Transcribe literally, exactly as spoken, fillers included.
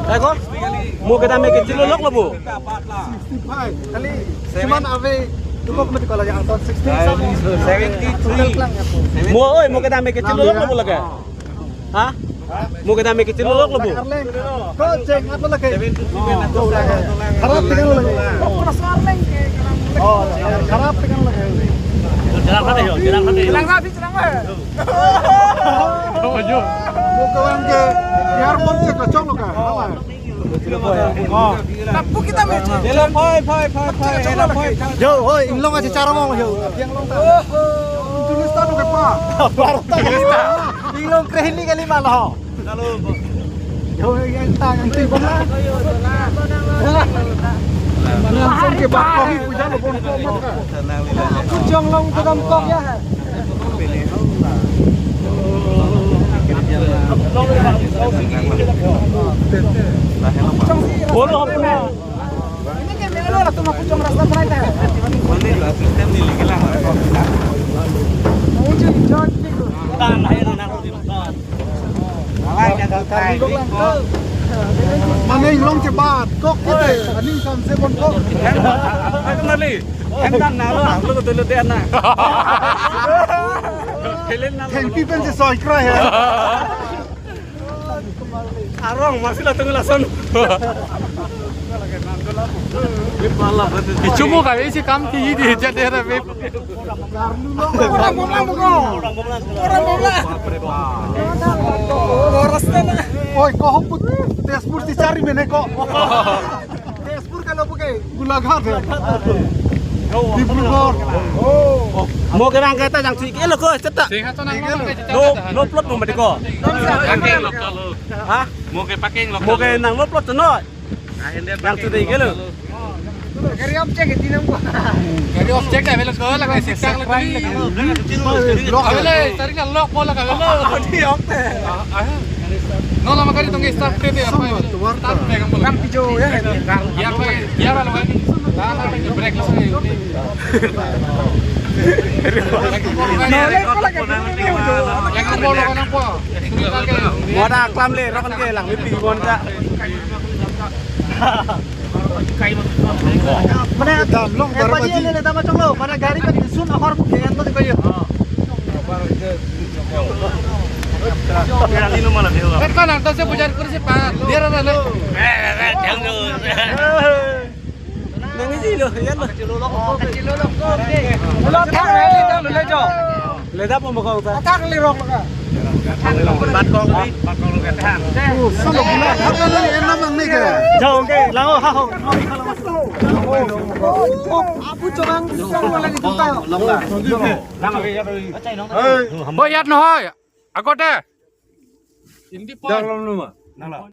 Eko, mo kedam ke chilolok lo bo. Sixty-five. Kali, cuman ave, cukup mati kalau yang aton sixty. Seventy-three. Mo, oi, mo kedam ke chilolok lo bo lake. Ha? Mo kedam ke chilolok lo bo. Arleng. Ko cheng apa lake? Harap tinggal lake. Oh, harap tinggal lake. Jalan kate yo, jalan kate yo. Jalan kate, jalan kate. Oh, yo. Mo kedam ke, biar pon cek kacong lo ka. Halai. Oh. Tapu kita me. Dela phai, phai, phai, phai. Dela phai, phai. Yo, hoi, inglong aja cara mo, yo. Yang long ta. Tulis tanu ke pa. Baru ta. Inglong krehini kali malah. Yo, yang ta, yang ti bana. Langsung ke bak kopi puja lo pon ko mat ka. Kujong long kedam kok ya. Bolo, bolo. Ini kan melo lah, tuh mau kujong rasa try dah. Ini juga hijau gitu. Mane inglong ke bat kok kite, aning samse pon kok. Hai, kemali. Entan na lo, lo betul lo dia na. Helen na lo. Thengpi pen si soi kra he. Arong masih lah tunggu lason. Ichumu kali si kam ti di jat dera beb. Orang bomlang buko. Orang bomlang. Boras na. Oi, ko hoput Tezpur si chari mene ko. Tezpur kalau buke Golaghat he. Dibrugarh. Mo kedam ke ta jangthu ke lo ko, seta. Singha to nang lo ke. Lo, lo plot mo mati ko. Paking lo ko. Ha? Mo ke paking lo ko. Mo ke nang lo plot to no. Jangthu ke lo. Gari objek itu nang ko. Gari objek dah, belok ke lah, kasih tang lagi. Avelo, tarik na lock bola ka avelo. Di ok te. Ah, ah. No, no, makari tong start te apa? Start pe kamu. Kam pijo ya. Ya, apa? Ya, apa? Nah, nah, ini brake lo saya ini. Yang kamu bola kan apa? Mo da klam le, rokan ke lang, mi pi bon ta. Mane dam long, eh, darwaji. Padi le, le, dam chong lo. Mane gari kan sun ahor ke en to ko yo. Eh, kan ang tase pujar kursi pa. Dia rana lo. Nang isi lo, yan lo. Lo thang le, thang le jo. Leda pon bakong ta. Athak le rok ka. Bat kong ni. Bat kong ni thang. Oh, solo gula. Hata na enam ang ni ke. Jao ke, lango ha ho. Apu chomang sang wala ni tuta. Long ka. Lang abi ya abi. Hoi, yat no hoi. Agote. Hindi po. Dalam rumah. Nala.